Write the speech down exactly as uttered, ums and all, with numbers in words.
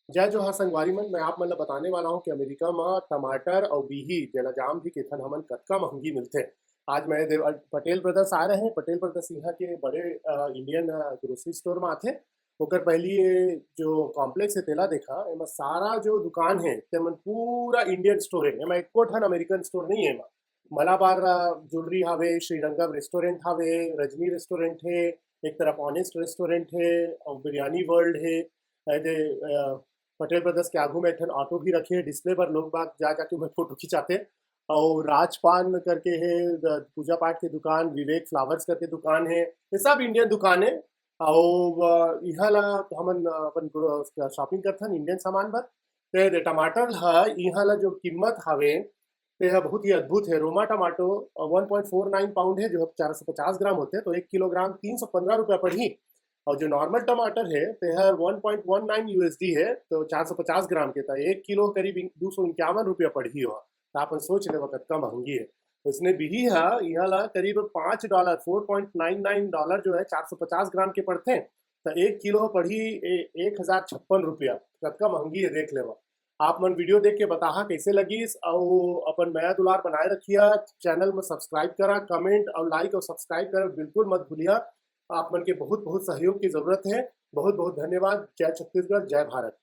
जय जोहार संगवारी मन, मैं आप मन ल बताने वाला हूँ कि अमेरिका म टमाटर अउ बिही, जेला जाम भी कथन हमन, कतका महंगी मिलथे। आज मैं देव, पटेल ब्रदर्स आ रहे हैं। पटेल ब्रदर्स यहाँ के बड़े, अ, इंडियन, अ, ग्रोसरी स्टोर म आथे। ओकर पहली ये जो कॉम्प्लेक्स है, तेला देखा, एमा सारा जो दुकान है, तेमन पूरा इंडियन स्टोर है। एमा एको ठन अमेरिकन स्टोर नहीं है एमा। मलाबार, अ, ज्वेलरी हावे, श्रीरंगम रेस्टोरेंट हावे, रजनी रेस्टोरेंट है, एक तरफ ऑनेस्ट रेस्टोरेंट है, और बिरयानी वर्ल्ड है। एदे, अ, पटेल ब्रदर्स के आगू में एक ठन ऑटो भी रखे है, डिस्प्ले पर लोग बाग जा जाके ओमे फोटो खिंचाथे। और राजपान करके है, द-, पूजा पाठ के दुकान, विवेक फ्लावर्स करके दुकान है, ये सब इंडियन दुकान है। और, अ, इहाँ ला हमन, अ, अपन ग्रो-, शॉपिंग करथन इंडियन सामान बर। ते दे टमाटर ह, इहाँ ला जो कीमत हावे, ते ह बहुत ही अद्भुत है। रोमा टमाटो, अ, वन पॉइंट फोर नाइन पाउंड है, जो चार सौ पचास ग्राम होथे, तो एक किलोग्राम तीन सौ पंद्रह रुपया पड़ही। और जो नॉर्मल टमाटर है, ते ह वन पॉइंट वन नाइन यूएसडी है, तो चार सौ पचास ग्राम के, त एक किलो करीब दो सौ इक्यावन रुपया पड़ही हो। त आप सोच लेवा कतका महंगी है। उसने बिही ह, इहाँ ला करीब पाँच डॉलर, फोर पॉइंट नाइन नाइन डॉलर जो है, चार सौ पचास ग्राम के पड़थे, त एक किलो पड़ही ए-, एक हजार छप्पन रुपया। कतका महंगी है, देख लेवा। आप मन वीडियो देख के बताहा कैसे लगिस, अउ अपन मया दुलार बनाए रखिया। चैनल में सब्सक्राइब करा, कमेंट और लाइक और सब्सक्राइब करा बिल्कुल मत भूलिया। आप मन के बहुत बहुत सहयोग की जरूरत है। बहुत बहुत धन्यवाद। जय छत्तीसगढ़, जय भारत।